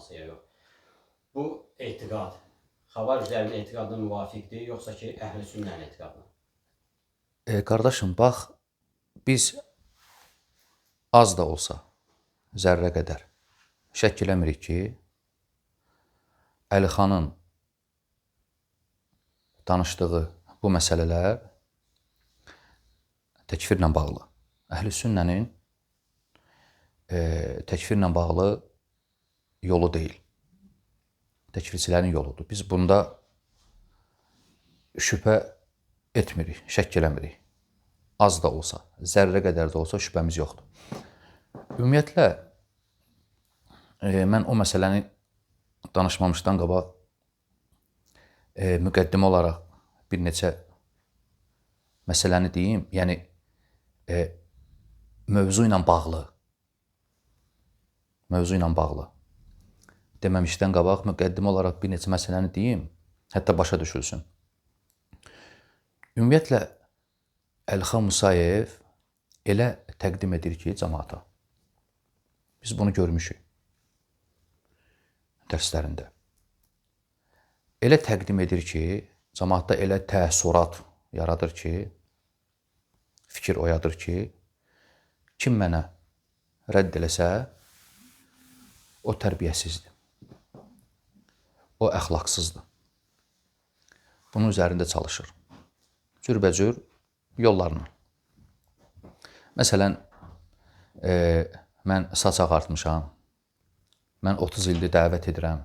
olması ya yox. Bu etiqad xavariclərin etiqadına müvafiqdir, yoxsa ki, əhl-i sünnənin etiqadına? Qardaşım, bax, biz az da olsa, zərrə qədər şək eləmirik ki, Əlixanın danışdığı bu məsələlər təkfirlə bağlı. Əhl-i sünnənin təkfirlə bağlı yolu deyil. Təkfirçilərin yoludur. Biz bunda şübhə etmirik, şəkk eləmirik. Az da olsa, zərrə qədər də olsa şübhəmiz yoxdur. Ümumiyyətlə, mən o məsələni danışmamışdan qabaq müqəddimə olaraq bir neçə məsələni deyim. Yəni, mövzu ilə bağlı, deməmişdən qabaq müqəddimə olaraq bir neçə məsələni deyim, hətta başa düşülsün. Ümumiyyətlə, Əlixan Musayev elə təqdim edir ki, cəmaata. Biz bunu görmüşük dərslərində. Elə təqdim edir ki, cəmaatda elə təəssürat yaradır ki, fikir oyadır ki, kim mənə rədd eləsə, o tərbiyəsizdir, o əxlaqsızdır. Bunun üzərində çalışır. Cürbəcür yollarla. Məsələn, mən saç ağartmışam, mən 30 ildir dəvət edirəm,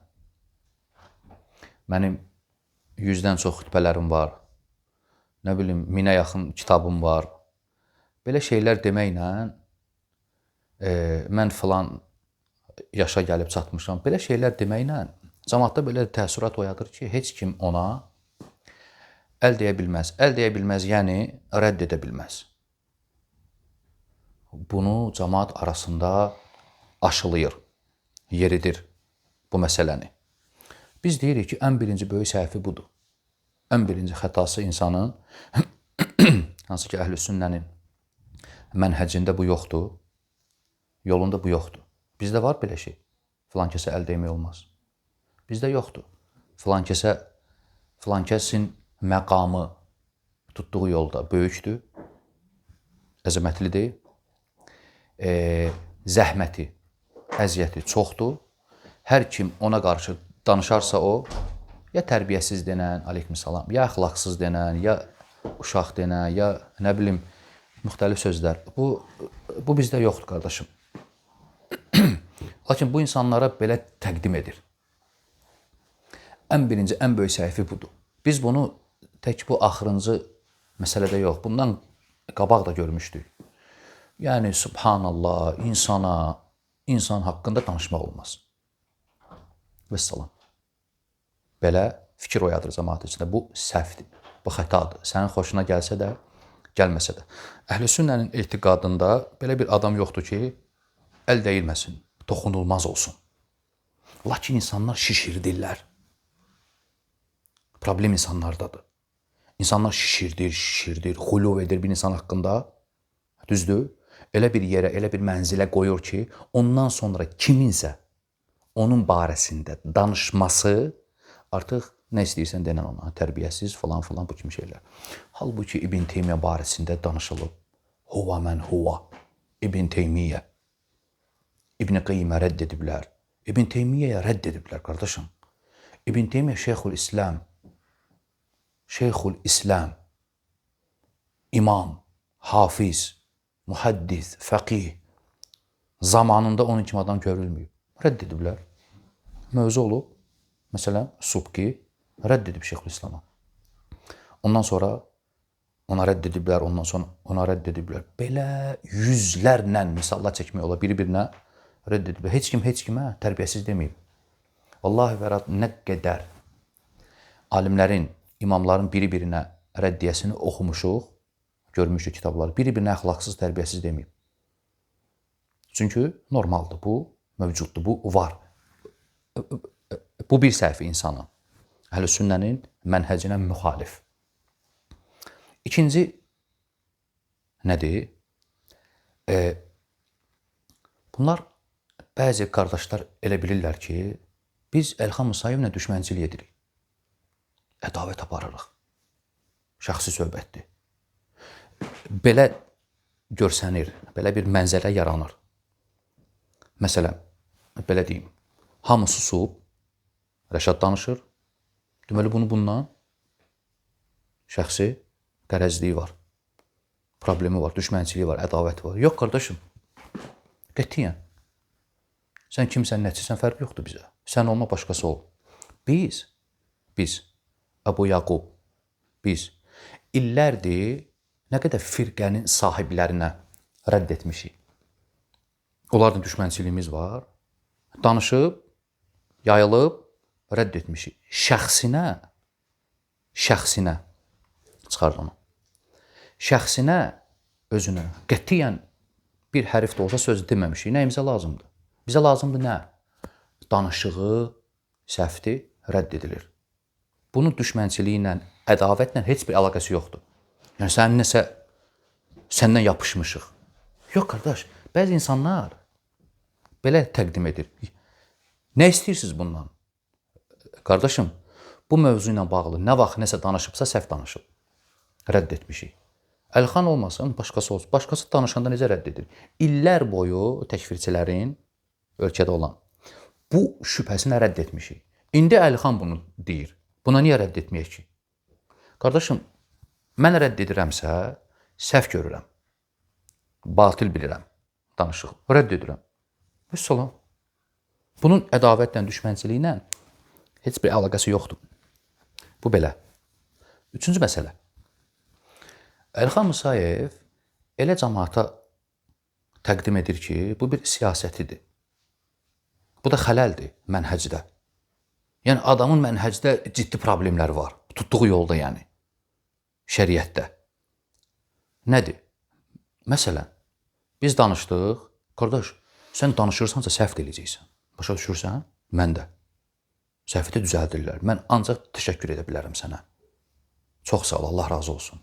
mənim 100-dən çox xütbələrim var, nə bilim, 1000-ə yaxın kitabım var. Belə şeylər deməklə mən filan yaşa gəlib çatmışam. Belə şeylər deməklə cəmaatda belə təəssürat oyadır ki, heç kim ona əl deyə bilməz. Əl deyə bilməz, yəni rədd edə bilməz. Bunu cəmaat arasında aşılayır, yeridir bu məsələni. Biz deyirik ki, ən birinci böyük səhvi budur. Ən birinci xətası insanın, hansı ki, əhl-i sünnənin mənhəcində bu yoxdur, yolunda bu yoxdur. Bizdə var belə şey, filan kəsə əl deymək olmaz. Bizdə yoxdur. Filan kəsə, filan kəsin məqamı tutduğu yolda böyükdür, əzəmətlidir, zəhməti, əziyyəti çoxdur. Hər kim ona qarşı danışarsa o, ya tərbiyəsiz denən, aleykümsalam, ya əxlaqsız denən, ya uşaq denən, ya nə bilim, müxtəlif sözlər. Bu bizdə yoxdur, qardaşım. Lakin bu insanlara belə təqdim edir. Ən birinci, ən böyük səhvi budur. Biz bunu tək bu axırıncı məsələdə yox, bundan qabaq da görmüşdük. Yəni, subhanallah, insana, insan haqqında danışmaq olmaz. Vəssalam. Belə fikir oyadır cəmaat içində. Bu səhvdir, bu xətadır. Sənin xoşuna gəlsə də, gəlməsə də. Əhl-i sünnənin etiqadında belə bir adam yoxdur ki, əl dəyilməsin, toxunulmaz olsun. Lakin insanlar şişirdirlər. Problem insanlardadır. İnsanlar şişirdir, şişirdir, xuluv edir bir insan haqqında. Düzdür? Elə bir yerə, elə bir mənzilə qoyur ki, ondan sonra kiminsə onun barəsində danışması artıq nə istəyirsən denən ona, tərbiyəsiz falan filan bu kimi şeylər. Halbuki İbn Teymiyyə barəsində danışılıb. Huva mən huva. İbn Teymiyyə. İbn Qeymə rədd ediblər. İbn Teymiyyəyə rədd ediblər, qardaşım. İbn Teymiyyə Şeyxül İslam. Şeyxül İslam. İmam, hafiz, muhaddis, fəqih. Zamanında onun kimi adam görülməyib. Rədd ediblər. Mövzu olub. Məsələn, Subki rədd edib Şeyxülislama. Ondan sonra ona rədd ediblər, ondan sonra ona rədd ediblər. Belə yüzlərlə misallar çəkmək olar, biri-birinə rədd ediblər. Heç kim heç kimə tərbiyəsiz deməyib. Vallahi vərat nə qədər alimlərin, imamların biri-birinə rəddiyyəsini oxumuşuq, görmüşük kitabları, biri-birinə əxlaqsız, tərbiyəsiz deməyib. Çünki normaldır, bu mövcuddur, bu var. Bu bir səhvi insanın, Əhl-i sünnənin mənhəcinə müxalif. İkinci nədir? Bunlar bəzi qardaşlar elə bilirlər ki, Biz Elxan Musayevlə düşmənçilik edirik. Ədavət aparırıq. Şəxsi söhbətdir. Belə görsənir, belə bir mənzərə yaranır. Məsələn, belə deyim, hamı susub, Rəşad danışır. Deməli, bunu bundan şəxsi qərəzliyi var. Problemi var, düşmənçiliyi var, ədavəti var. Yox, qardaşım, qətiyyən. Sən kimsən, nəçisən, fərqi yoxdur bizə. Sən olma, başqası ol. Biz, Əbu Yaqub, biz illərdir nə qədər firqənin sahiblərinə rədd etmişik. Onlarla düşmənçiliyimiz var. Danışıb, yayılıb, rədd etmişik. Şəxsinə, çıxard onu. Şəxsinə, özünə qətiyyən bir hərif də olsa söz deməmişik. Nəyimizə lazımdır? Bizə lazımdır nə? Danışığı səhvdir, rədd edilir. Bunun düşmənçiliyi ilə, ədavətlə heç bir əlaqəsi yoxdur. Yəni, sən nəsə səndən yapışmışıq. Yox, qardaş, bəzi insanlar belə təqdim edir. Nə istəyirsiniz bundan? Qardaşım, bu mövzu ilə bağlı nə vaxt nəsə danışıbsa, səhv danışıb. Rədd etmişik. Əlxan olmasın, başqası olsun. Başqası danışanda necə rədd edir? İllər boyu təkfirçilərin ölkədə olan bu şübhəsinə rədd etmişik. İndi Əlxan bunu deyir. Buna niyə rədd etməyək ki? Qardaşım, mən rədd edirəmsə, səhv görürəm. Batil bilirəm danışıq. Rədd edirəm. Vəssalam. Bunun ədavətlə, düşmənçiliklə heç bir əlaqəsi yoxdur. Bu belə. Üçüncü məsələ. Əlxan Musayev elə cəmaata təqdim edir ki, bu bir siyasətidir. Bu da xələldir mənhəcdə. Yəni, adamın mənhəcdə ciddi problemləri var. Tutduğu yolda yəni. Şəriətdə. Nədir? Məsələn, biz danışdıq. Qardaş, sən danışırsansa səhv də eləyəcəksən. Başa düşürsən? Mən də. Səhvi də düzəldirlər. Mən ancaq təşəkkür edə bilərəm sənə. Çox sağ ol, Allah razı olsun.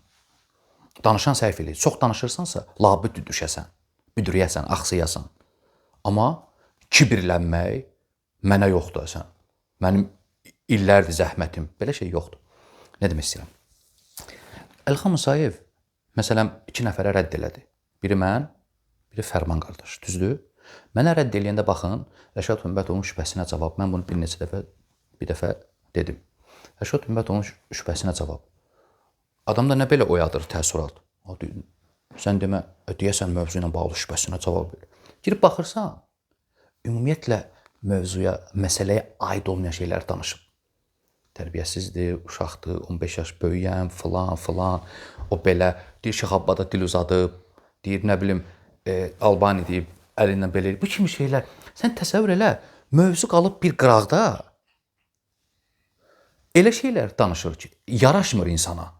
Danışan səhv eləyir. Çox danışırsansa, labüd düşəsən, büdrüyəsən, axsıyasan. Amma kibirlənmək mənə yoxdur sən. Mənim illərdir zəhmətim. Belə şey yoxdur. Nə demək istəyirəm? Əlxan Musayev, məsələn, 2 nəfərə rədd elədi. Biri mən, biri Fərman qardaş. Düzdür? Mənə rədd eləyəndə baxın, Rəşad Hümbətovun şübhəsinə cavab. Mən bunu bir neçə dəfə, bir dəfə dedim. Rəşad Hümbətovun şübhəsinə cavab. Adam da nə belə oyadır təəssürat? Sən demə, deyəsən mövzu ilə bağlı şübhəsinə cavab ver. Girib baxırsan, ümumiyyətlə mövzuya, məsələyə aid olmayan şeylər danışıb. Tərbiyəsizdir, uşaqdır, 15 yaş böyüyəm, filan, filan. O belə, deyir Şeyx Abbada dil uzadıb, deyir, nə bilim, Albani deyib, əlindən belə. Bu kimi şeylər. Sən təsəvvür elə, mövzu qalıb bir qıraqda. Elə şeylər danışır ki, yaraşmır insana.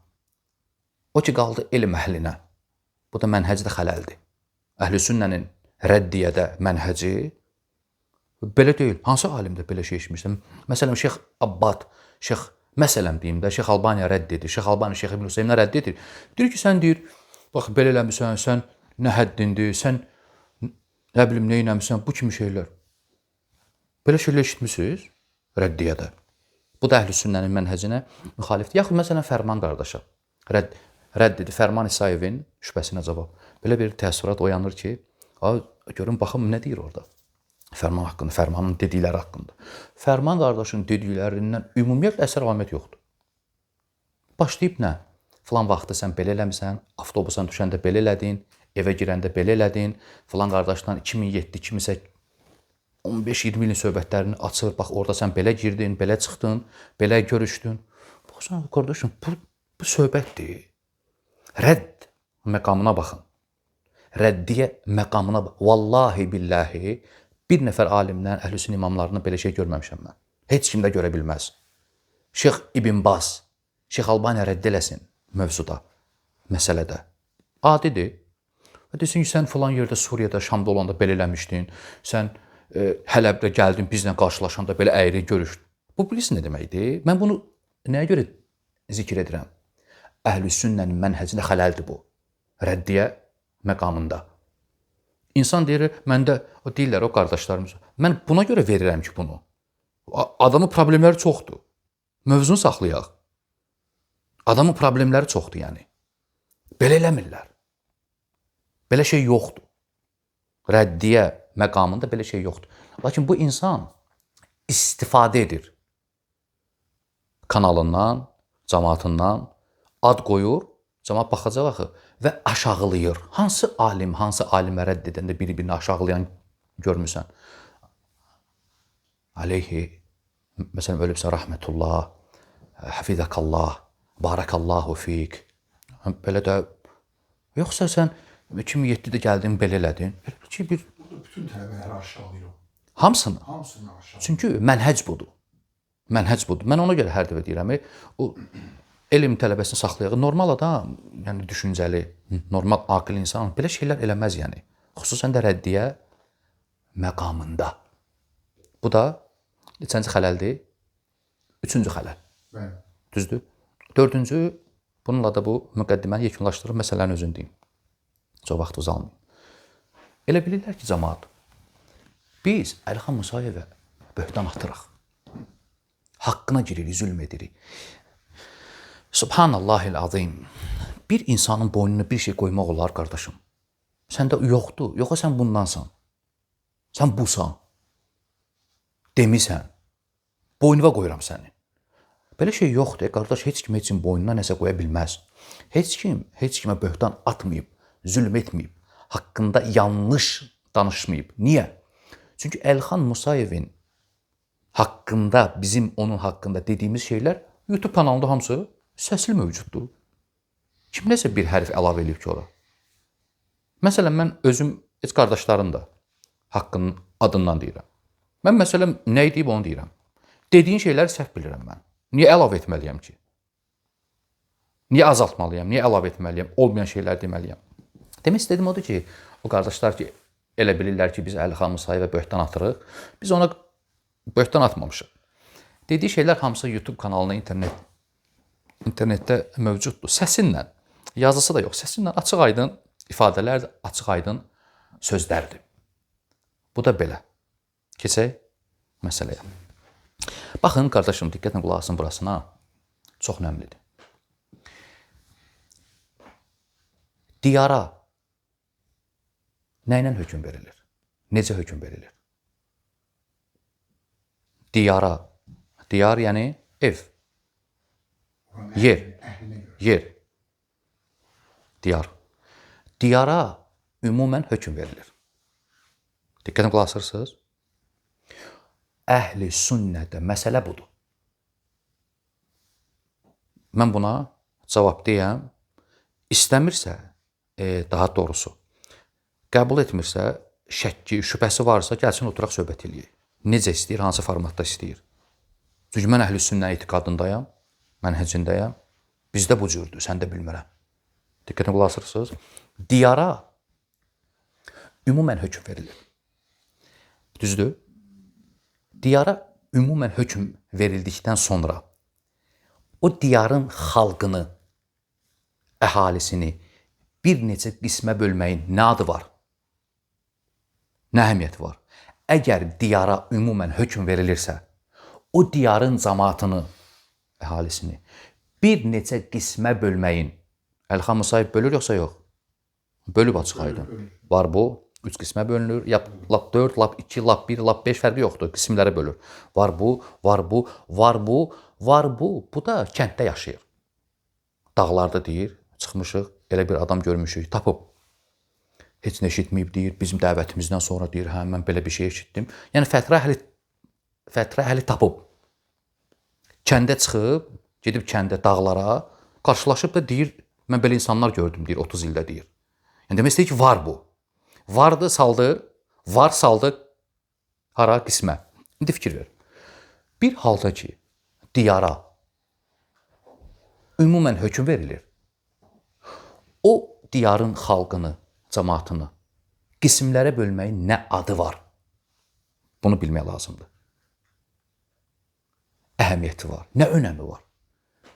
O ki, qaldı elm əhlinə. Bu da mənhəcdə xələldir. Əhl-i sünnənin rəddiyyədə mənhəci belə deyil. Hansı alimdə belə şey eşitmişdim? Məsələn, Şeyx Abbad, Şeyx, məsələn deyim də, Şeyx Albaniya rədd edir. Şeyx Albaniya Şeyx İbn Hüseynə rədd edir. Deyir ki, sən deyir, bax, belə eləmisən, sən nə həddindir, sən nə bilim, nə eləmisən, bu kimi şeylər. Belə şeylər eşitmişsiniz rəddiyyədə. Bu da Əhl-i sünnənin mənhəcinə müxalifdir. Yaxud, məsələn, Fərman qardaşa rədd edir. Fərman İsayevin şübhəsinə cavab. Belə bir təəssürat oyanır ki, görün, baxın, nə deyir orada? Fərman haqqında, Fərmanın dedikləri haqqında. Fərman qardaşın dediklərindən ümumiyyətlə əsər əlamət yoxdur. Başlayıb nə? Filan vaxtda sən belə eləmisən, avtobusa düşəndə belə elədin, evə girəndə belə elədin, filan qardaşdan 2007, 2008, 15-20 ilin söhbətlərini açır, bax orada sən belə girdin, belə çıxdın, belə görüşdün. Baxsan, qardaşım, bu söhbətdir. Rədd məqamına baxın. Rəddiyə məqamına baxın. Vallahi billahi bir nəfər alimdən, əhl-i sünnə imamlarından belə şey görməmişəm mən. Heç kim də görə bilməz. Şeyx İbn Baz, Şeyx Albaniya rədd eləsin mövzuda, məsələdə. Adidir. Və desin ki, sən filan yerdə Suriyada, Şamda olanda belə eləmişdin, sən Hələbdə gəldin, bizlə qarşılaşanda belə əyri görüşdün. Bu bilirsin nə deməkdir? Mən bunu nəyə görə zikr edirəm? Əhl-i sünnənin mənhəcində xələldir bu. Rəddiyə məqamında. İnsan deyir, məndə, o deyirlər o qardaşlarımız, mən buna görə verirəm ki bunu. Adamın problemləri çoxdur. Mövzunu saxlayaq. Adamın problemləri çoxdur yəni. Belə eləmirlər. Belə şey yoxdur. Rəddiyə məqamında belə şey yoxdur. Lakin bu insan istifadə edir. Kanalından, cəmaatından ad qoyur, cəmaat baxacaq axı və aşağılayır. Hansı alim, hansı alimə rədd edəndə bir-birini aşağılayan görmüsən? Aleyhi, məsələn, ölübsə rəhmətullah, həfizəkallah, barakallahu fik. Belə də, yoxsa sən 2007-də gəldin, belə elədin. Belə ki, bir... Bütün tələbələri aşağılayır o. Hamısını. Hamısını aşağılayır. Çünki mənhəc budur. Mənhəc budur. Mən ona görə hər dəfə deyirəm, o elm tələbəsini saxlayaq. Normal adam, yəni düşüncəli, normal aqil insan belə şeylər eləməz yəni. Xüsusən də rəddiyə məqamında. Bu da neçənci xələldir? Üçüncü xələl. Bəli. Düzdür? Dördüncü, bununla da bu müqəddiməni yekunlaşdırıb məsələnin özünü deyim. Çox vaxt uzalmayım. Elə bilirlər ki, cəmaat, biz Əlixan Musayevə böhtan atırıq. Haqqına giririk, zülm edirik. Subhanallahil azim. Bir insanın boynuna bir şey qoymaq olar, qardaşım. Səndə yoxdur. Yoxsa sən bundansan. Sən busan. Demisən. Boynuna qoyuram səni. Belə şey yoxdur, qardaş. Heç kim heç kim boynuna nəsə qoya bilməz. Heç kim heç kimə böhtan atmayıb, zülm etməyib, haqqında yanlış danışmayıb. Niyə? Çünki Əlixan Musayevin haqqında, bizim onun haqqında dediyimiz şeylər YouTube kanalında hamısı səsli mövcuddur. Kim nəsə bir hərf əlavə eləyib ki ora? Məsələn, mən özüm, heç qardaşlarım da haqqının adından deyirəm. Mən məsələn, nə deyib onu deyirəm. Dediyin şeyləri səhv bilirəm mən. Niyə əlavə etməliyəm ki? Niyə azaltmalıyam? Niyə əlavə etməliyəm? Olmayan şeylər deməliyəm. Demək istədiyim odur ki, o qardaşlar ki, elə bilirlər ki, biz Əlixan Musayevə böhtan atırıq. Biz ona böhtan atmamışıq. Dediyi şeylər hamısı YouTube kanalında, internetdə mövcuddur. Səsinlə, yazısı da yox, səsinlə açıq-aydın ifadələrdir, açıq-aydın sözlərdir. Bu da belə. Keçək məsələyə. Baxın, qardaşım, diqqətlə qulaq asın burasına. Çox önəmlidir. Diyara nə ilə hökm verilir? Necə hökm verilir? Diyara. Diyar yəni ev. Yer. Yer. Diyar. Diyara ümumən hökm verilir. Diqqətlə qulaq asırsınız. Əhli sünnədə məsələ budur. Mən buna cavab deyəm. İstəmirsə, daha doğrusu, qəbul etmirsə, şəkki, şübhəsi varsa, gəlsin oturaq söhbət eləyək. Necə istəyir, hansı formatda istəyir. Çünki mən əhl-i sünnə etiqadındayam, mənhəcindəyəm. Bizdə bu cürdür, sən də bilmirəm. Diqqətlə qulaq asırsınız. Diyara ümumən hökm verilir. Düzdür? Diyara ümumən hökm verildikdən sonra o diyarın xalqını, əhalisini bir neçə qismə bölməyin nə adı var? Nə əhəmiyyəti var? Əgər diyara ümumən hökm verilirsə, o diyarın cəmaatını, əhalisini bir neçə qismə bölməyin, Əlixan Musayev bölür yoxsa yox? Bölüb açıq aydın. Var bu, 3 qismə bölünür, ya lap 4, lap 2, lap 1, lap 5 fərqi yoxdur, qismlərə bölür. Var bu, var bu, var bu, var bu. Bu da kənddə yaşayır. Dağlarda deyir, çıxmışıq, elə bir adam görmüşük, tapıb. Heç nə eşitməyib deyir, bizim dəvətimizdən sonra deyir, hə, mən belə bir şey eşitdim. Yəni, fətra əhli tapıb. Kəndə çıxıb, gedib kəndə, dağlara, qarşılaşıb da deyir, mən belə insanlar gördüm, deyir, 30 ildə deyir. Yəni, demək istəyir ki, var bu. Vardı, saldı, var, saldı, hara, qismə. İndi fikir ver. Bir halda ki, diyara ümumən hökm verilir, o diyarın xalqını, cəmaatını qismlərə bölməyin nə adı var? Bunu bilmək lazımdır. Əhəmiyyəti var, nə önəmi var?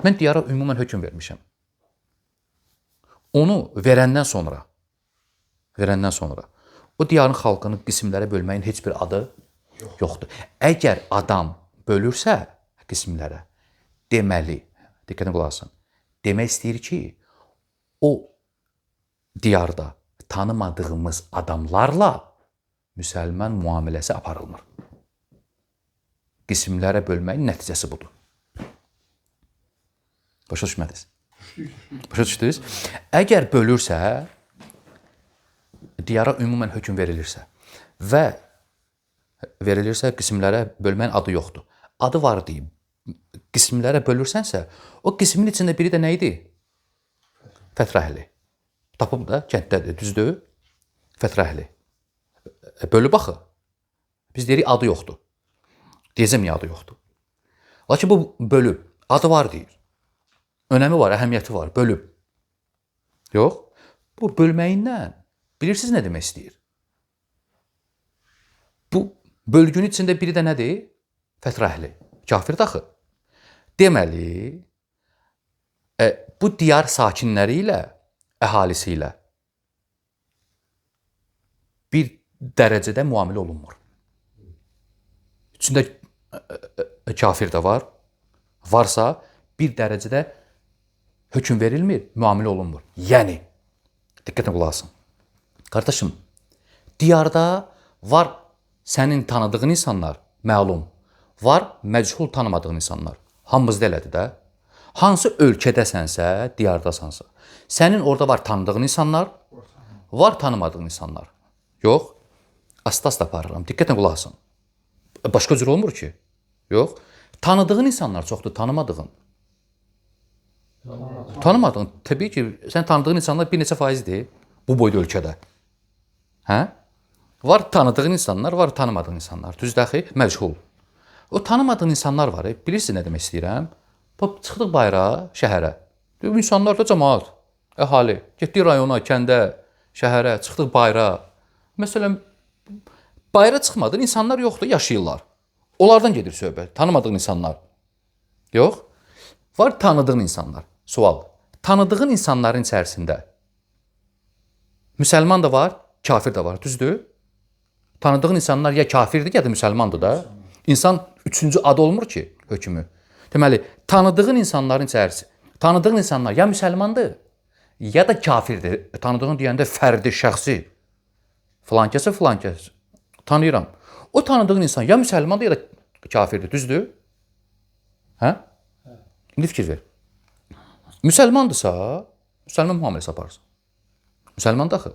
Mən diyara ümumən hökm vermişəm. Onu verəndən sonra o diyarın xalqını qismlərə bölməyin heç bir adı yoxdur. Əgər adam Bölürsə qismlərə, deməli, diqqətlə qulaq asın. Demək istəyir ki, o diyarda tanımadığımız adamlarla müsəlman müamiləsi aparılmır. Qismlərə bölməyin nəticəsi budur. Başa düşmədiniz? Başa düşdünüz? Əgər bölürsə, diyara ümumən hökm verilirsə və verilirsə qismlərə bölməyin adı yoxdur. Adı var deyib. Qismlərə bölürsənsə, o qismin içində biri də nə idi? Fətrə əhli. Tapıb da kənddədir, düzdür? Fətrə əhli. Bölüb axı. Biz deyirik adı yoxdur. Deyəcəm niyə adı yoxdur. Lakin bu bölüb, adı var deyir. Önəmi var, əhəmiyyəti var, bölüb. Yox. Bu bölməyindən bilirsiniz nə demək istəyir? Bu bölgünün içində biri də nədir? Fətrə əhli. Kafirdir axı. Deməli, bu diyar sakinləri ilə, əhalisi ilə bir dərəcədə müamilə olunmur. İçində kafir də var. Varsa bir dərəcədə hökm verilmir, müamilə olunmur. Yəni, diqqətlə qulaq asın. Qardaşım, diyarda var sənin tanıdığın insanlar, məlum, var məchul tanımadığın insanlar. Hamımız da elədir də. Hansı ölkədəsənsə, diyardasansa, sənin orada var tanıdığın insanlar, var tanımadığın insanlar. Yox, asta-asta aparıram. Diqqətlə qulaq asın. Başqa cür olmur ki. Yox. Tanıdığın insanlar çoxdur, tanımadığın. Tanımadığın. Təbii ki, sən tanıdığın insanlar bir neçə faizdir bu boyda ölkədə. Hə? Var tanıdığın insanlar, var tanımadığın insanlar. Düzdür axı, məchul. O tanımadığın insanlar var. Bilirsiniz nə demək istəyirəm? Bax, çıxdıq bayıra, şəhərə. İnsanlar da cəmaat, əhali. Getdik rayona, kəndə, şəhərə, çıxdıq bayıra. Məsələn, bayıra çıxmadın, insanlar yoxdur, yaşayırlar. Onlardan gedir söhbət, tanımadığın insanlar. Yox. Var tanıdığın insanlar. Sual. Tanıdığın insanların içərisində müsəlman da var, kafir də var, düzdür? Tanıdığın insanlar ya kafirdir, ya da müsəlmandır da. İnsan üçüncü adı olmur ki, hökmü. Deməli, tanıdığın insanların içərisi, tanıdığın insanlar ya müsəlmandır, ya da kafirdir. Tanıdığın deyəndə fərdi, şəxsi. Filankəsə filankəs. Tanıyıram. O tanıdığın insan ya müsəlmandır, ya da kafirdir, düzdür? Hə? İndi fikir ver. Müsəlmandırsa, müsəlman müamiləsi aparsın. Müsəlmandır axı.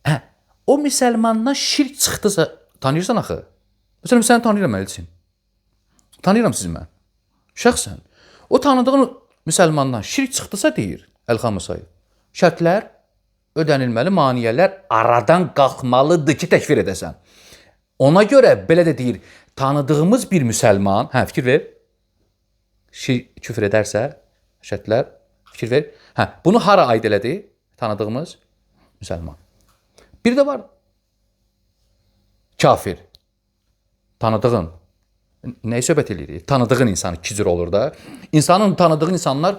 Hə, o müsəlmandan şirk çıxdısa, tanıyırsan axı. Məsələn, səni tanıyıram Elçin. Tanıyıram sizi mən. Şəxsən. O tanıdığın müsəlmandan şirk çıxdısa deyir Əlxan Musayev. Şərtlər ödənilməli, maniyələr aradan qalxmalıdır ki, təkfir edəsən. Ona görə belə də deyir, tanıdığımız bir müsəlman, hə, fikir ver. Şirk, küfr edərsə, şərtlər, fikir ver. Hə, bunu hara aid elədi? Tanıdığımız müsəlman. Bir də var kafir. Tanıdığın. Nəyi söhbət eləyirik? Tanıdığın insan iki cür olur da. İnsanın tanıdığın insanlar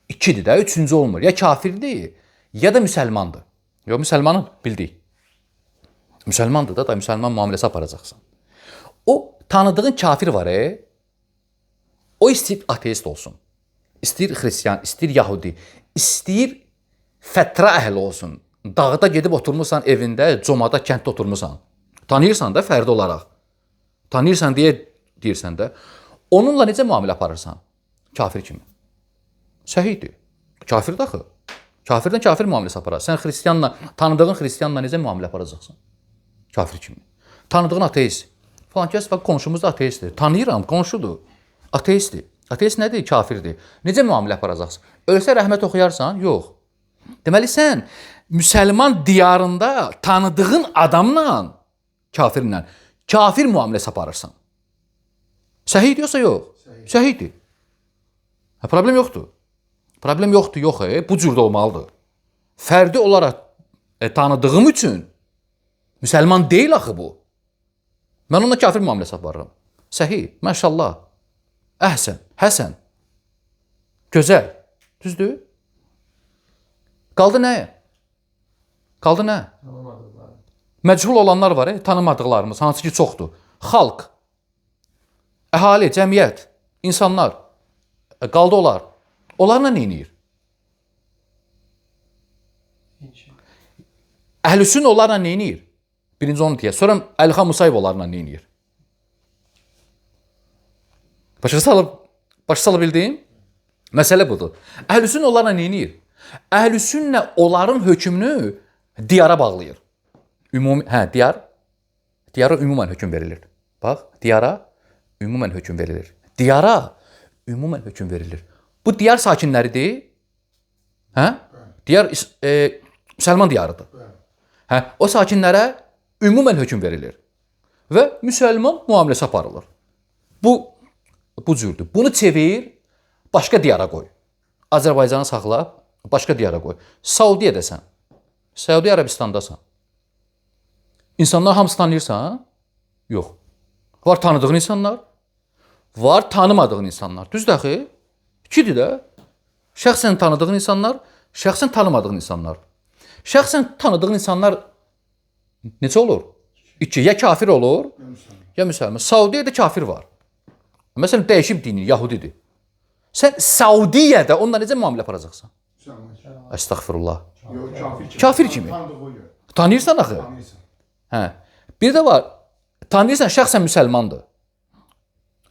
ikidir də, üçüncü olmur. Ya kafirdir, ya da müsəlmandır. Yox, müsəlmanı bildik. Müsəlmandır da, müsəlman müamiləsi aparacaqsan. O tanıdığın kafir var, o istəyir ateist olsun. İstəyir xristian, istəyir yahudi, istəyir fətra əhli olsun. Dağda gedib oturmursan evində, comada, kənddə oturmursan. Tanıyırsan da fərdi olaraq. Tanıyırsan deyə deyirsən də. Onunla necə müamilə aparırsan? Kafir kimi. Səhihdir. Kafirdir axı. Kafirdən kafir müamiləsi aparar. Sən xristianla, tanıdığın xristianla necə müamilə aparacaqsan? Kafir kimi. Tanıdığın ateist. Falan kəs, bax, qonşumuz da ateistdir. Tanıyıram, qonşudur. Ateistdir. Ateist nədir? Kafirdir. Necə müamilə aparacaqsan? Ölsə rəhmət oxuyarsan? Yox. Deməli, sən müsəlman diyarında tanıdığın adamla, kafirlə, kafir müamiləsi aparırsan. Səhihdir yoxsa yox? Səhihdir. Hə, problem yoxdur. Problem yoxdur, yox, bu cür də olmalıdır. Fərdi olaraq tanıdığım üçün müsəlman deyil axı bu. Mən onunla kafir müamiləsi aparıram. Səhih, maşallah. Əhsən, həsən. Gözəl. Düzdür? Qaldı nə? Qaldı nə? Məchul olanlar var, tanımadıqlarımız, hansı ki çoxdur. Xalq. Əhali, cəmiyyət, insanlar, qaldı onlar. Onlarla nə eləyir? Əhl-i Sünnə onlarla nə eləyir? Birinci onu deyək. Sonra Əlixan Musayev onlarla nə eləyir? Başa sala bildim? Məsələ budur. Əhl-i Sünnə onlarla nə eləyir? Əhl-i Sünnə onların hökmünü diyara bağlayır. Ümumi, hə, diyar. Diyara ümumən hökm verilir. Bax, diyara ümumən hökm verilir. Diyara ümumən hökm verilir. Bu diyar sakinləridir. Hə? Diyar müsəlman diyarıdır. Hə, o sakinlərə ümumən hökm verilir və müsəlman müamiləsi aparılır. Bu cürdür. Bunu çevir, başqa diyara qoy. Azərbaycanı saxla, başqa diyara qoy. Saudiyyədəsən, Səudiyyə Ərəbistandasan. İnsanlar hamısı tanıyırsan? Yox. Var tanıdığın insanlar, var tanımadığın insanlar. Düzdür axı? İkidir də. Şəxsən tanıdığın insanlar, şəxsən tanımadığın insanlar. Şəxsən tanıdığın insanlar necə olur? İki, ya kafir olur, ya müsəlman. Saudiyyədə kafir var. Məsələn, dəyişib dinini, yahudidir. Sən Saudiyyədə onunla necə müamilə aparacaqsan? Əstəğfirullah. Yox, kafir kimi. Kafir kimi. Tanıyırsan axı. Tanıyırsan. Hə. Bir də var, tanıyırsan şəxsən müsəlmandır.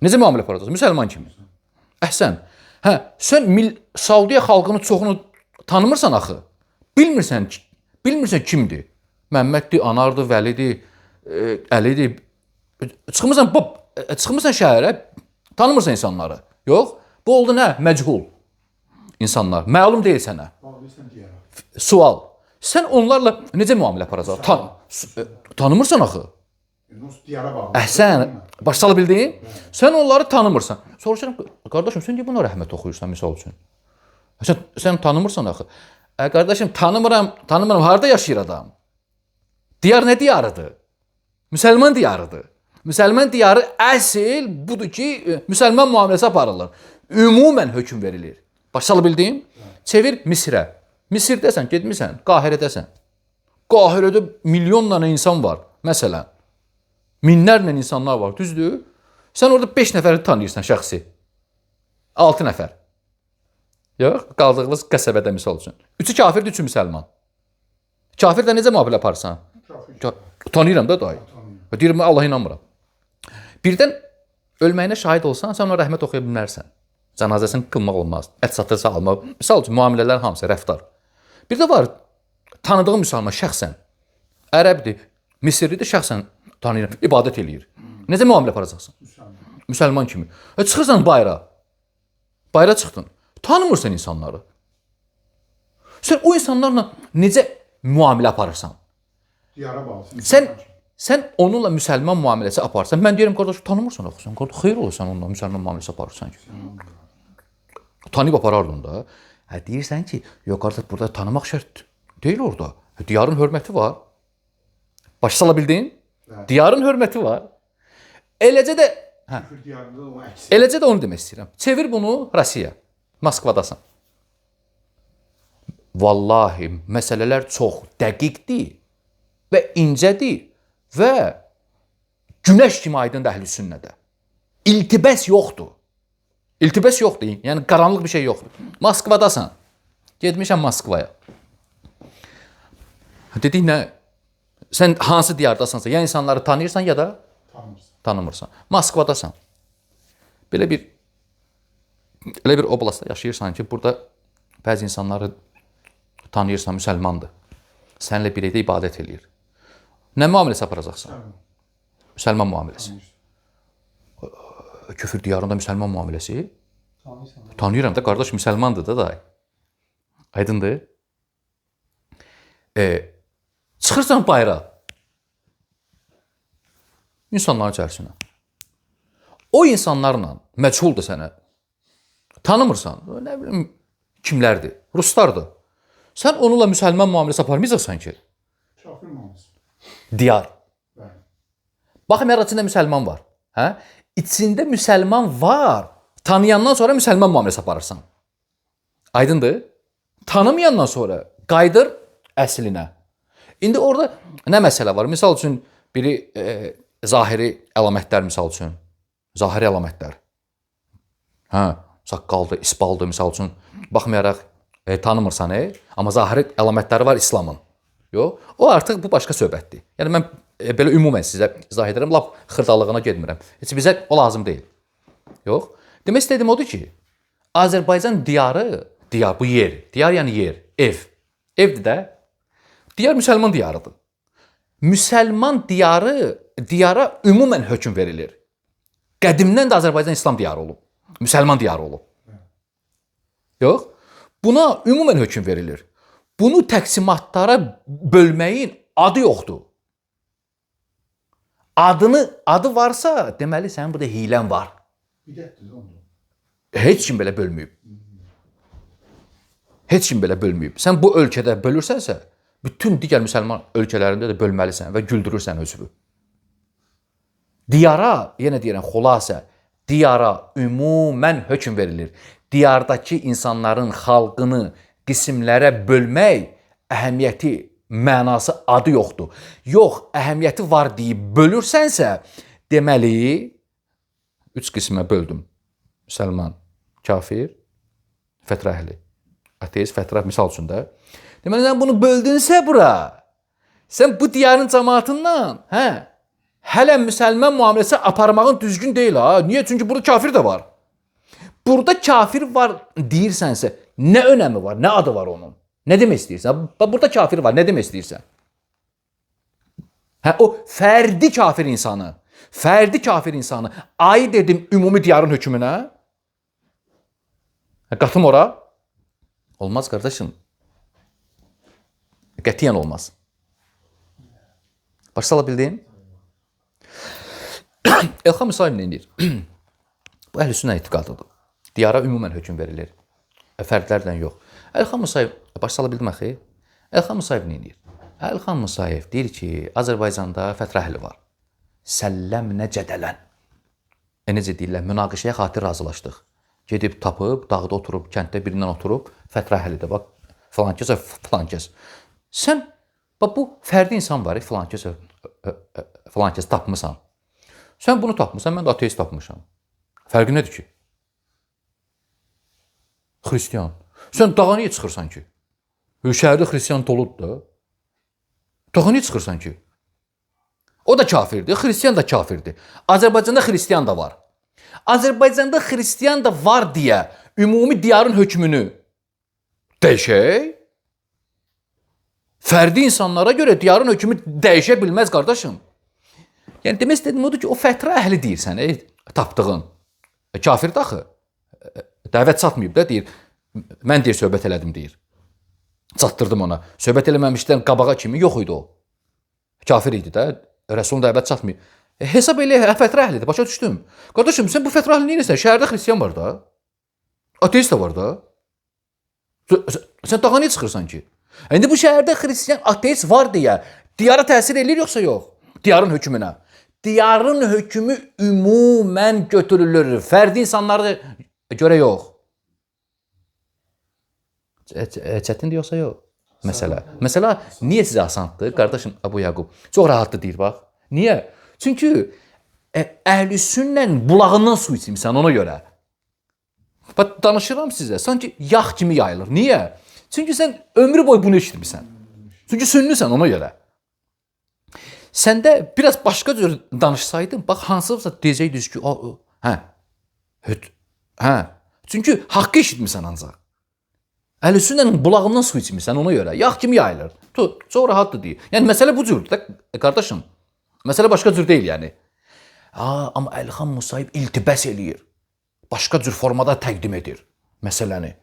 Necə müamilə aparacaqsan? Müsəlman kimi. Əhsən. Hə, sən Saudiyyə xalqının çoxunu tanımırsan axı. Bilmirsən kimdir. Məmməddir, Anardır, Vəlidir, Əlidir. Çıxmırsan şəhərə, tanımırsan insanları. Yox, bu oldu nə? Məchul insanlar. Məlum deyil sənə. Sual. Sən onlarla necə müamilə aparacaqsan? Tanımırsan axı. Əhsən, başa sala bildin? Sən onları tanımırsan. Soruşuram, qardaşım, sən niyə buna rəhmət oxuyursan, misal üçün? Sən tanımırsan axı. Qardaşım, tanımıram, harada yaşayır adam? Diyar nə diyarıdır? Müsəlman diyarıdır. Müsəlman diyarı əsl budur ki, müsəlman müamiləsi aparılır. Ümumən hökm verilir. Başa sala bildin? Çevir Misrə. Misirdəsən, getmirsən, Qahirədəsən. Qahirədə milyonla insan var, məsələn. Minlərlə insanlar var, düzdür? Sən orada 5 nəfəri tanıyırsan şəxsi. 6 nəfər. Yox, qaldığınız qəsəbədə misal üçün. 3-ü kafirdir, 3-ü müsəlman. Kafirlə necə müamilə aparırsan? Tanıyıram da dayı. Deyirəm, Allah inanmıram. Birdən ölməyinə şahid olsan, sən ona rəhmət oxuya bilmərsən. Cənazəsini qılmaq olmaz. Ət satırsa almaq. Misal üçün, müamilələr hamısı, rəftar. Bir də var, tanıdığım müsəlman şəxsən. Ərəbdir, Misirlidir, şəxsən tanıyıram, ibadət eləyir. Necə müamilə aparacaqsan? Müsəlman kimi. Çıxırsan bayıra. Bayıra çıxdın. Tanımırsan insanları. Sən o insanlarla necə müamilə aparırsan? Sən onunla müsəlman müamiləsi aparsan. Mən deyirəm, qardaş, tanımırsan axı sən. Qardaş, xeyir ola sən onunla müsəlman müamiləsi aparırsan ki. Tanıyıb aparardın da. Hə, deyirsən ki, yox qardaş, burada tanımaq şərt deyil orada. Diyarın hörməti var. Başa sala bildin? Diyarın hörməti var. Eləcə də, hə, eləcə də onu demək istəyirəm. Çevir bunu Rusiya. Moskvadasan. Vallahi məsələlər çox dəqiqdir və incədir və günəş kimi aydındır Əhl-i Sünnədə. İltibəs yoxdur. İltibəs yoxdur. Yəni qaranlıq bir şey yoxdur. Moskvadasan. Getmişəm Moskvaya. Dedik nə? Sən hansı diyardasansa, ya insanları tanıyırsan ya da tanımırsan. Moskvadasan. Belə bir elə bir oblastda yaşayırsan ki, burada bəzi insanları tanıyırsan, müsəlmandır. Səninlə birlikdə ibadət eləyir. Nə müamiləsi aparacaqsan? Müsəlman müamiləsi. Küfür diyarında müsəlman müamiləsi? Tanıyıram da, qardaş, müsəlmandır da day. Aydındır? Çıxırsan bayıra. İnsanların içərisinə. O insanlarla məchuldur sənə. Tanımırsan. Nə bilim kimlərdir? Ruslardır. Sən onunla müsəlman müamiləsi aparmayacaqsan ki. Kafir müamiləsi. Diyar. Baxın, içində müsəlman var. Hə? İçində müsəlman var. Tanıyandan sonra müsəlman müamiləsi aparırsan. Aydındır? Tanımayandan sonra qayıdır əslinə. İndi orada nə məsələ var? Misal üçün, biri zahiri əlamətlər misal üçün. Zahiri əlamətlər. Hə, saqqaldır, isbaldır, misal üçün, baxmayaraq tanımırsan, amma zahiri əlamətləri var İslamın. Yox, o artıq bu başqa söhbətdir. Yəni mən belə ümumən sizə izah edirəm, lap xırdalığına getmirəm. Heç bizə o lazım deyil. Yox. Demək istədiyim odur ki, Azərbaycan diyarı, diyar bu yer, diyar yəni yer, ev. Evdir də. Diyar müsəlman diyarıdır. Müsəlman diyarı, diyara ümumən hökm verilir. Qədimdən də Azərbaycan İslam diyarı olub. Müsəlman diyarı olub. Yox. Buna ümumən hökm verilir. Bunu təqsimatlara bölməyin adı yoxdur. Adı varsa, deməli sənin burada hilən var. Bidətdir onda. Heç kim belə bölməyib. Heç kim belə bölməyib. Sən bu ölkədə bölürsənsə, bütün digər müsəlman ölkələrində də bölməlisən və güldürürsən özünü. Diyara, yenə deyirəm, xülasə, diyara ümumən hökm verilir. Diyardakı insanların xalqını qismlərə bölmək əhəmiyyəti, mənası, adı yoxdur. Yox, əhəmiyyəti var deyib bölürsənsə, deməli, 3 qismə böldüm. Müsəlman, kafir, fətra əhli. Ateist, fətra, misal üçün də. Deməli, sən bunu böldünsə bura, sən bu diyarın cəmaatından, hə, hələ müsəlman müamiləsi aparmağın düzgün deyil ha. Niyə? Çünki burada kafir də var. Burada kafir var deyirsənsə, nə önəmi var, nə adı var onun? Nə demək istəyirsən? Bax, burada kafir var, nə demək istəyirsən? Hə, o fərdi kafir insanı, fərdi kafir insanı aid edim ümumi diyarın hökmünə. Hə, qatım ora. Olmaz qardaşım. Qətiyyən olmaz. Başa sala bildin? Elxan Musayev nə edir? Bu əhl-i sünnə etiqadıdır. Diyara ümumən hökm verilir. Fərdlərlə yox. Elxan Musayev, başa sala bildim axı? Elxan Musayev nə edir? Elxan Musayev deyir ki, Azərbaycanda fətra əhli var. Səlləmnə cədələn. Necə deyirlər, münaqişəyə xatir razılaşdıq. Gedib tapıb, dağda oturub, kənddə birindən oturub, fətra əhlidir, bax, filan kəs, filan kəs. Sən, bax, bu fərdi insan var, filan kəs, filan kəs tapmısan. Sən bunu tapmısan, mən də ateist tapmışam. Fərqi nədir ki? Xristian. Sən dağa niyə çıxırsan ki? Şəhərdə xristian doludur da. Dağa niyə çıxırsan ki? O da kafirdir, xristian da kafirdir. Azərbaycanda xristian da var. Azərbaycanda xristian da var deyə ümumi diyarın hökmünü dəyişək. Fərdi insanlara görə diyarın hökmü dəyişə bilməz qardaşım. Yəni demək istədiyim odur ki, o fətra əhli deyirsən, tapdığın. Kafirdir axı. Dəvət çatmayıb da deyir. Mən deyir söhbət elədim deyir. Çatdırdım ona. Söhbət eləməmişdən qabağa kimi yox idi o. Kafir idi də. Rəsulun dəvət çatmayıb. Hesab elə fətra əhlidir, başa düşdüm. Qardaşım, sən bu fətra əhli neynirsən? Şəhərdə xristian var da. Ateist də var da. Sən dağa niyə çıxırsan ki? İndi bu şəhərdə xristian, ateist var deyə diyara təsir eləyir yoxsa yox? Diyarın hökmünə. Diyarın hökmü ümumən götürülür. Fərdi insanlara görə yox. Çətindir yoxsa yox? Məsələ. Məsələ niyə sizə asandır? Qardaşım Əbu Yaqub çox rahatdır deyir bax. Niyə? Çünki əhl-i sünnənin bulağından su içmirsən ona görə. Bax danışıram sizə, sanki yağ kimi yayılır. Niyə? Çünki sən ömrü boyu bunu eşitmirsən. Çünki sünnüsən ona görə. Səndə biraz başqa cür danışsaydın, bax hansısa deyəcəkdiniz ki, hə, hə. Çünki haqqı eşitmirsən ancaq. Əhl-i sünnənin bulağından su içmirsən ona görə. Yağ kimi yayılır. Çox rahatdır deyir. Yəni məsələ bu cürdür də qardaşım. Məsələ başqa cür deyil yəni. Amma Əlxan Musayev iltibəs eləyir. Başqa cür formada təqdim edir məsələni.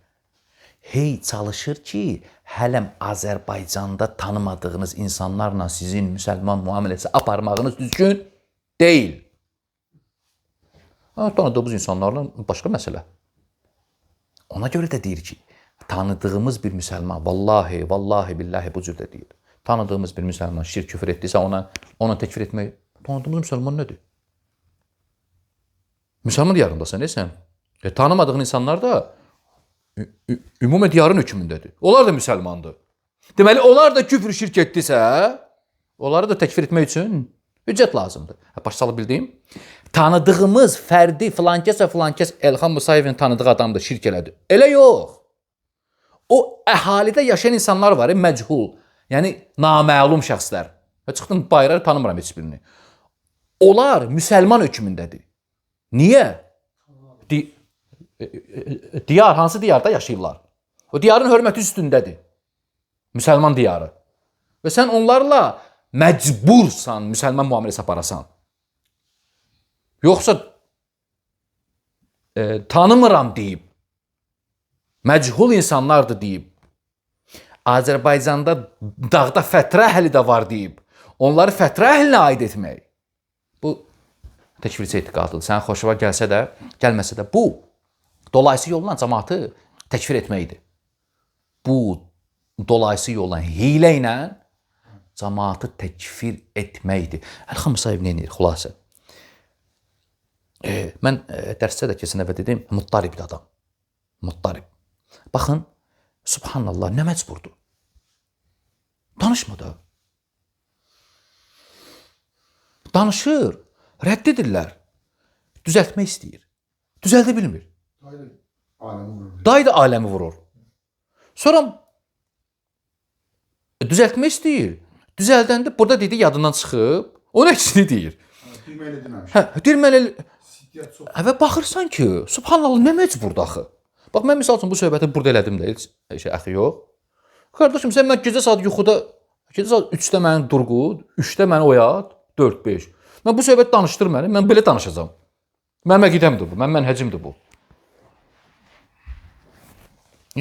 Hey çalışır ki, hələm Azərbaycanda tanımadığınız insanlarla sizin müsəlman müamiləsi aparmağınız düzgün deyil. Tanıdığımız insanlarla başqa məsələ. Ona görə də deyir ki, tanıdığımız bir müsəlman, vallahi, vallahi, billahi bu cür də deyir. Tanıdığımız bir müsəlman şirk küfür etdisə ona təkfir etmək, tanıdığımız müsəlman nədir? Müsəlman diyarındasan, sən. Tanımadığın insanlar da ümumən diyarın hökmündədir. Onlar da müsəlmandır. Deməli, onlar da küfür şirk etdisə, onları da təkfir etmək üçün hüccət lazımdır. Başa sala bildiyim? Tanıdığımız fərdi filankəs və filankəs Elxan Musayevin tanıdığı adamdır, şirk elədi. Elə yox. O əhalidə yaşayan insanlar var, məchul, yəni naməlum şəxslər. Və çıxdım bayıra, tanımıram heç birini. Onlar müsəlman hökmündədir. Niyə? Diyar, hansı diyarda yaşayırlar? O diyarın hörməti üstündədir. Müsəlman diyarı. Və sən onlarla məcbursan müsəlman müamiləsi aparasan. Yoxsa tanımıram deyib, məchul insanlardır deyib, Azərbaycanda dağda fətrə əhli də var deyib, onları fətrə əhlinə aid etmək. Bu təkfirçi etiqadıdır. Sənin xoşuna gəlsə də, gəlməsə də bu dolayısı yolla cəmaatı təkfir etməkdir. Bu dolayısı yolla, hiylə ilə cəmaatı təkfir etməkdir. Elxan Musayev nə edir? Xülasə. Mən dərsdə də keçən dəfə dedim, muttaribdir adam. Muttarib. Baxın, subhanallah, nə məcburdur? Danışma da. Danışır, rədd edirlər. Düzəltmək istəyir. Düzəldə bilmir. Dayı da aləmi vurur. Sonra düzəltmək istəyir. Düzəldəndə burada dedi yadından çıxıb, onun əksini deyir. Deməli deməmiş. Hə, deməli. Hə, və baxırsan ki, subhanallah, nə məcburdur axı? Bax, mən misal üçün bu söhbəti burada elədim də, heç şey əxi yox. Qardaşım, sən mən gecə saat yuxuda, gecə saat 3-də məni durqud, 3-də məni oyat, 4-5. Mən bu söhbət danışdır məni, mən belə danışacağam. Mənim əqidəmdir bu, mənim mənhəcimdir bu.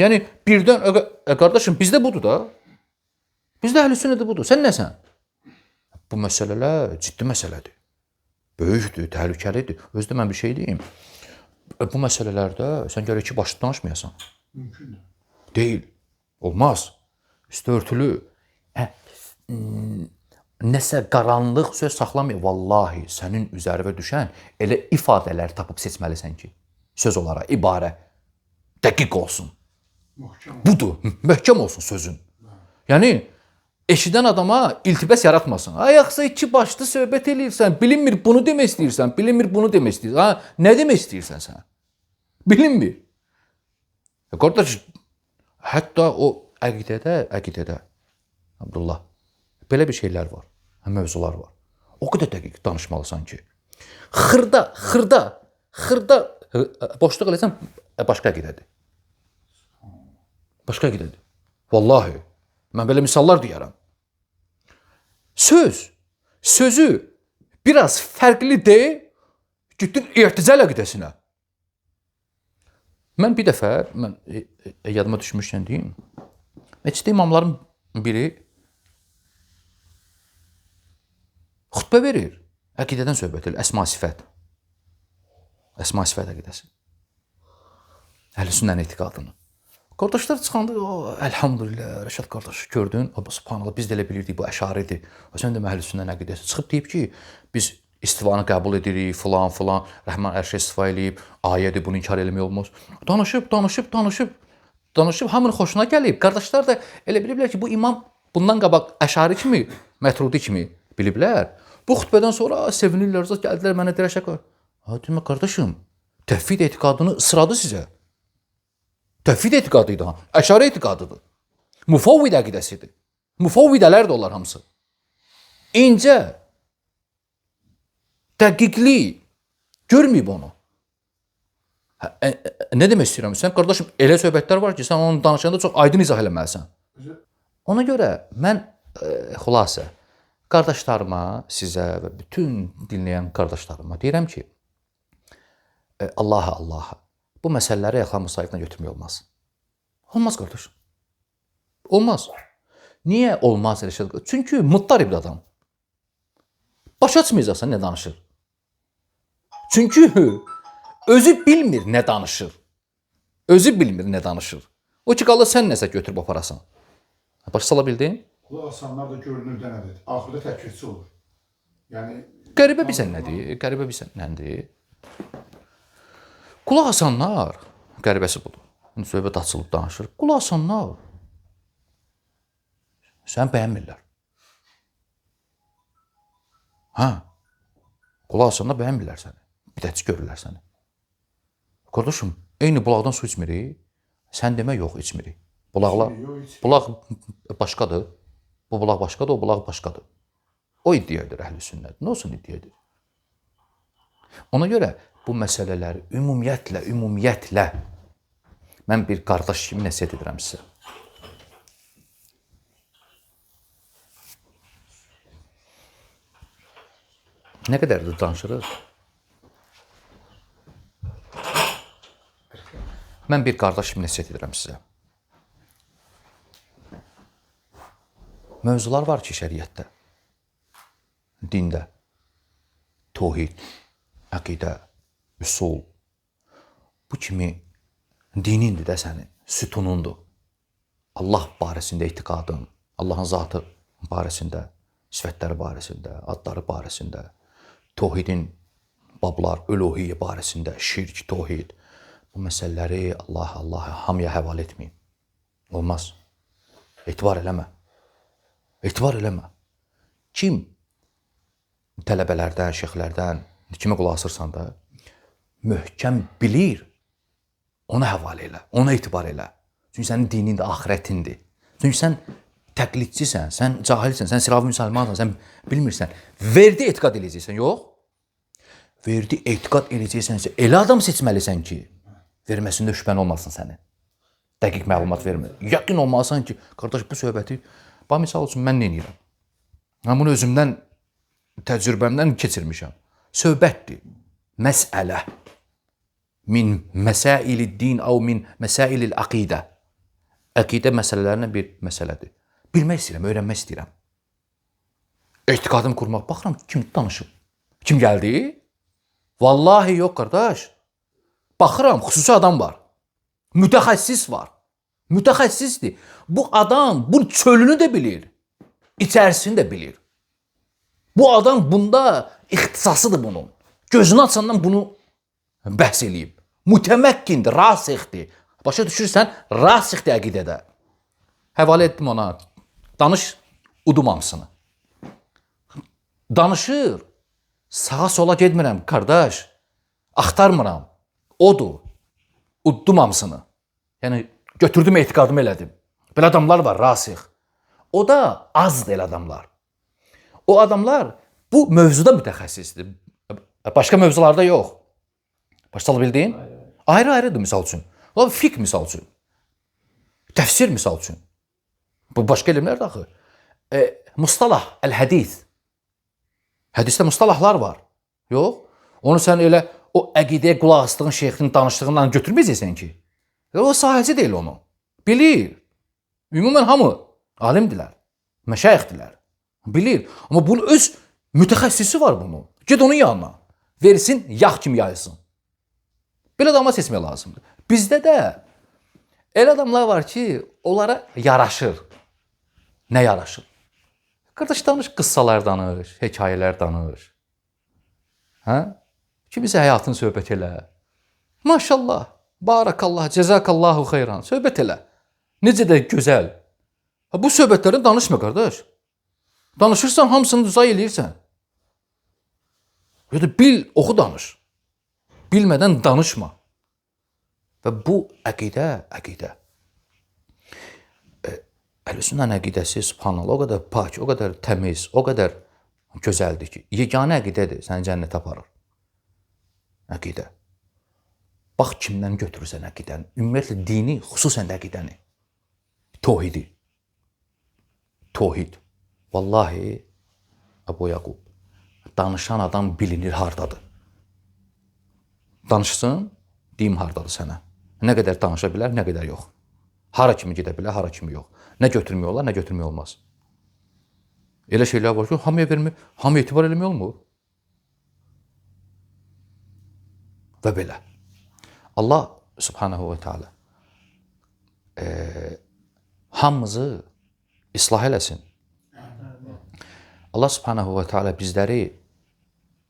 Yəni, birdən, qardaşım, bizdə budur da. Bizdə əhl-i sünnədə budur. Sən nəsən? Bu məsələlər ciddi məsələdir. Böyükdür, təhlükəlidir. Özü də mən bir şey deyim. Bu məsələlərdə sən gərək iki başlı danışmayasan. Mümkündür. Deyil. Olmaz. Üstü örtülü. Nəsə qaranlıq söz saxlamıyor. Vallahi sənin üzərinə düşən elə ifadələr tapıb seçməlisən ki, söz olaraq, ibarə dəqiq olsun. Möhkəm. Budur. Möhkəm olsun sözün. Yəni, eşidən adama iltibas yaratmasın. Ay, yaxsa iki başlı söhbət eləyirsən, bilinmir bunu demək istəyirsən, bilinmir bunu demək istəyirsən. Ha, nə demək istəyirsən sən? Bilinmir. Qardaş, hətta o əqidədə, Abdullah, belə bir şeylər var, mövzular var. O qədər dəqiq danışmalısan ki, xırda boşluq eləsən, başqa əqidədir. Başqa əqidədir. Vallahi, mən belə misallar deyərəm. Sözü biraz fərqli de, getdin irticəl əqidəsinə. Mən bir dəfə, yadıma düşmüşkən deyim, məsciddə imamların biri xutbə verir, əqidədən söhbət edir, əsma sifət. Əsma sifət əqidəsi. Əhl-i sünnənin etiqadını. Qardaşlar çıxanda, əlhamdülillah, Rəşad qardaş, gördün, subhanallah, biz də elə bilirdik, bu əşaridir. Sən də əhl-i sünnənin əqidəsi. Çıxıb deyib ki, biz istivanı qəbul edirik, filan, filan, Rəhman ərşə istiva eləyib, ayədir, bunu inkar eləmək olmaz. Danışıb, hamının xoşuna gəlib. Qardaşlar da elə biliblər ki, bu imam bundan qabaq əşari kimi, mətrudi kimi biliblər. Bu xutbədən sonra sevinirlər, gəldilər mənə deyir, Rəşad, demə, qardaşım, təvhid etiqadını sıradı sizə. Təvhid etiqadı idi, əşari etiqadıdır. Mufavvid əqidəsidir. Mufavvidələr də onlar hamısı. İncə, dəqiqlik, görməyib onu. Nə demək istəyirəm? Sən, qardaşım, elə söhbətlər var ki, sən onu danışanda çox aydın izah eləməlisən. Ona görə mən, xülasə, qardaşlarıma, sizə və bütün dinləyən qardaşlarıma deyirəm ki, Allaha, Allaha, bu məsələləri Elxan Musayevlə götürmək olmaz. Olmaz, qardaşım. Olmaz. Niyə olmaz Rəşad? Çünki muttaribdir adam. Başa açmayacaqsan nə danışır. Çünki özü bilmir nə danışır. Özü bilmir nə danışır. O ki, qalır sən nəsə götürüb aparasan. Başa sala bildin? Qulaq asanlar da görünür də nədir? Axırda təkfirçi olur. Yəni Qəribə bilsən nədir? Qəribə bilsən nədir? Qulaq asanlar, qəribəsi budur. İndi söhbət açılıb danışır. Qulaq asanlar sən bəyənmirlər. Hə, qulaq asanlar bəyənmirlər səni. Bidətçi görürlər səni. Qardaşım, eyni bulaqdan su içmirik. Sən demə yox, içmirik. Bulaqlar, bulaq başqadır. Bu bulaq başqadır, o bulaq başqadır. O iddia edir əhl-i sünnət. Nə olsun iddia edir? Ona görə bu məsələləri ümumiyyətlə mən bir qardaş kimi nəsihət edirəm sizə. Nə qədərdir danışırıq? Mən bir qardaş kimi nəsihət edirəm sizə. Mövzular var ki, şəriətdə, dində, tohid, əqidə, üsul, bu kimi dinindir də sənin, sütunundur. Allah barəsində etiqadın, Allahın zatı barəsində, sifətləri barəsində, adları barəsində, tohidin bablar, üluhiyyə barəsində, şirk, tohid. Bu məsələləri Allah, hamıya həvalə etməyin. Olmaz. Etibar eləmə. Etibar eləmə. Kim tələbələrdən, şeyxlərdən, kimə qulaq asırsan da, möhkəm bilir, ona həvalə elə, ona etibar elə. Çünki sənin dinindir, axirətindir. Çünki sən təqlidçisən, sən cahilsən, sən sıravi müsəlmansan, sən bilmirsən. Verdi etiqad eləyəcəksən, yox? Verdi etiqad eləyəcəksənsə, elə adam seçməlisən ki, verməsində şübhən olmasın sənin. Dəqiq məlumat vermir. Yəqin olmalısan ki, qardaş bu söhbəti, bax misal üçün mən nə edirəm? Mən bunu özümdən, təcrübəmdən keçirmişəm. Söhbətdir, məsələ. Min məsaili din av min məsailil əqidə. Əqidə məsələlərinə bir məsələdir. Bilmək istəyirəm, öyrənmək istəyirəm. Etiqadımı qurmaq. Baxıram, kim danışıb? Kim gəldi? Vallahi yox, qardaş. Baxıram, xüsusi adam var. Mütəxəssis var. Mütəxəssisdir. Bu adam bu çölünü də bilir. İçərisini də bilir. Bu adam bunda ixtisasıdır bunun. Gözünü açandan bunu bəhs eləyib. Mütəməkkindir, rasixdir. Başa düşürsən, rasixdir əqidədə. Həvalə etdim ona. Danış udumamsını. Danışır. Sağa sola getmirəm, qardaş. Axtarmıram. Odur. Uddum hamısını. Yəni, götürdüm, etiqadımı elədim. Belə adamlar var, rasix. O da azdır elə adamlar. O adamlar bu mövzuda mütəxəssisdir. Başqa mövzularda yox. Başa bildin? Ayrı-ayrıdır misal üçün. Fiqh misal üçün. Təfsir misal üçün. Bu başqa elmlər də axı. Mustalah, əl-hədis. Hədisdə mustalahlar var. Yox. Onu sən elə o əqidəyə qulaq asdığın şeyxin danışdığından götürməyəcəksən ki. O sahəci deyil onu. Bilir. Ümumən hamı alimdirlər, məşayixdirlər. Bilir. Amma bunun öz mütəxəssisi var bunun. Get onun yanına. Versin, yağ kimi yayılsın. Belə adamlar seçmək lazımdır. Bizdə də elə adamlar var ki, onlara yaraşır. Nə yaraşır? Qardaş danış, qıssalar danış, hekayələr danış. Hə? Kimisə həyatını söhbət elə. Maşallah, barakallah, cəzakallahu xeyran. Söhbət elə. Necə də gözəl. Ha, bu söhbətlərdən danışma qardaş. Danışırsan, hamısını zay eləyirsən. Ya da bil, oxu danış. Bilmədən danışma. Və bu əqidə. Əhl-i Sünnənin əqidəsi, subhanallah, o qədər pak, o qədər təmiz, o qədər gözəldir ki, yeganə əqidədir, səni cənnətə aparır. Əqidə. Bax, kimdən götürürsən əqidəni. Ümumiyyətlə, dini, xüsusən də əqidəni. Tohidi. Tohid. Vallahi, Əbu Yaqub, danışan adam bilinir hardadır. Danışsın, deyim hardadır sənə. Nə qədər danışa bilər, nə qədər yox. Hara kimi gedə bilər, hara kimi yox. Nə götürmək olar, nə götürmək olmaz. Elə şeylər var ki, hamıya vermək, hamıya etibar eləmək olmur. Və belə. Allah subhanahu ve teala hamımızı islah eləsin. Allah subhanahu ve teala bizləri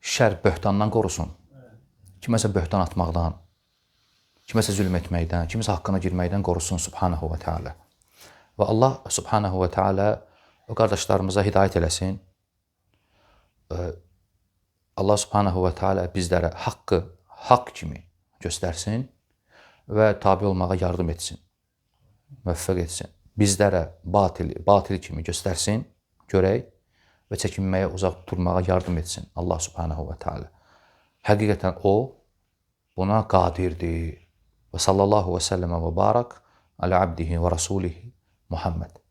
şər böhtandan qorusun. Kiməsə böhtan atmaqdan, kiməsə zülm etməkdən, kiməsə haqqına girməkdən qorusun subhanahu ve teala. Və Allah subhanahu ve teala o qardaşlarımıza hidayət eləsin. Allah Subhanahu və Teala bizlərə haqqı haqq kimi göstərsin və tabe olmağa yardım etsin. Müvəffəq etsin. Bizlərə batili batil kimi göstərsin, görək və çəkinməyə, uzaq durmağa yardım etsin Allah Subhanahu və Teala. Həqiqətən o buna qadirdir. Və sallallahu və səlləmə və barak alə abdihi və rasulihi Muhammed.